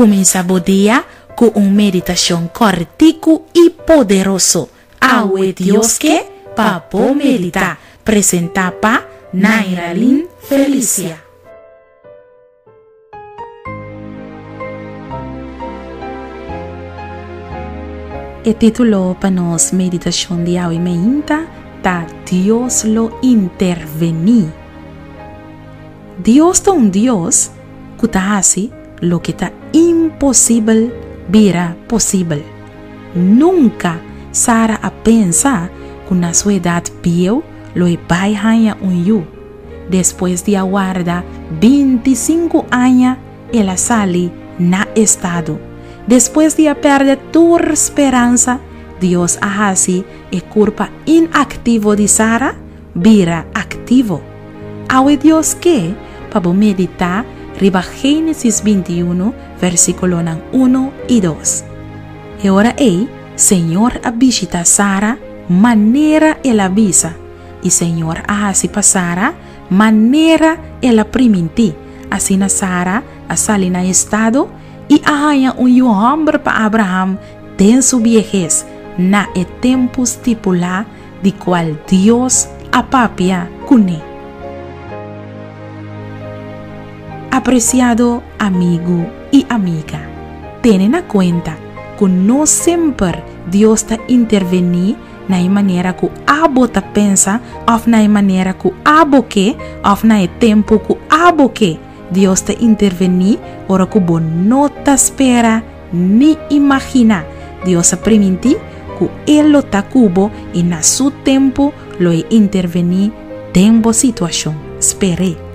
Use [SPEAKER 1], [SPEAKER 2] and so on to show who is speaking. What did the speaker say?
[SPEAKER 1] Kuminsá bo dia ku un meditashon kòrtiku i poderoso. Awe Dios ke pa bo meditá. Presentá pa Nairalyn Felicia. E título pa nos meditashon di awe meinta ta Dios lo intervení. Dios ta un Dios ku ta hasi loke ta imposibel bira posibel. Nunka Sara a pensa ku na su edat bieu lo e bai haña un yu. Despues di a warda bintisinku aña el a sali na estado. Despues di a pèrdè tur speransa, Dios a hasi e kurpa inaktivo di Sara bira aktivo. Awe Dios ke pa bo meditá riba Génesis 21 versíkulonan unu i dos. E ora ei Señor a bishitá Sara manera el a bisa. I Señor a hasi pa Sara manera el a primintí. Asina Sara a sali na estado i a haña un yu hòmber pa Abraham den su biehes, na e tempu stipulá di kual Dios a papia kuné. Apresiado amigu i amiga, tene na kuenta ku no semper Dios ta intervení na e manera ku abo ta pensa òf na e manera ku abo ke òf na e tempu ku abo ke. Dios ta intervení ora ku bo no ta spera ni imaginá. Dios a primintí ku e lo ta ku bo i na su tempu lo e intervení den bo situashon. Sper'é.